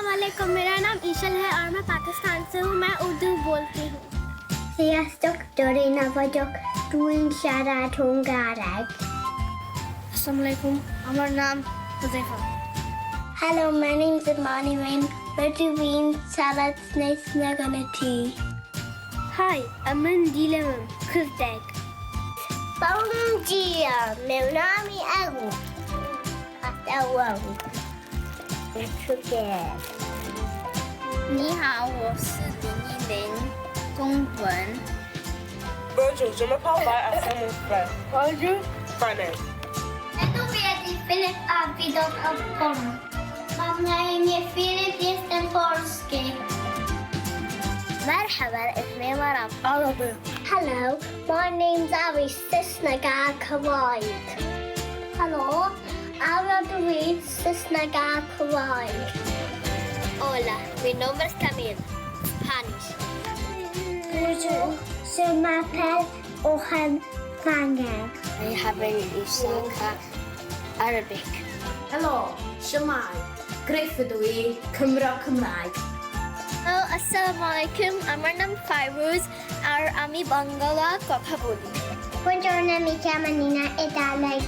अस्सलाम वालेकुम, मेरा नाम ईशल है और मैं पाकिस्तान से हूँ। मैं उर्दू बोलती हूँ। Sziasztok, Dorina vagyok, dwi'n siarad Hwngareg. আসসালামু আলাইকুম, আমার নাম Huzaifa. Hello, my name's Imani Rain. Rydw i'n siarad Saesneg yn y tŷ. Hi, I'm Dilemam Kurdeg. Bom dia, meu nome é Lu. Até logo. Português. 你好，我是林依林，中文。 Bonjour, je m'appelle Bai Assam Bonjour, Finance. Enw fi ydi Philip a fi dod o Bont. Mam na imię Filip, jestem polski. مرحبا، اسمي مرام. عربي. Hello, my name's Ari, Saesneg a Cymraeg. Helo, Ari ydw i, Saesneg a Cymraeg. Hola, mi nombre es Camille. Spanish. Bonjour, je m'appelle Ohan Ffrangeg. I Isaka, Arabic. Helo, shwmae. Griff ydw i, Cymro Cymraeg. Hello, আসসালামু আলাইকুম, আমার নাম ফাইরুজ আর আমি বাংলা কথা বলি। Buongiorno, mi chiamo Nina Eidaleg.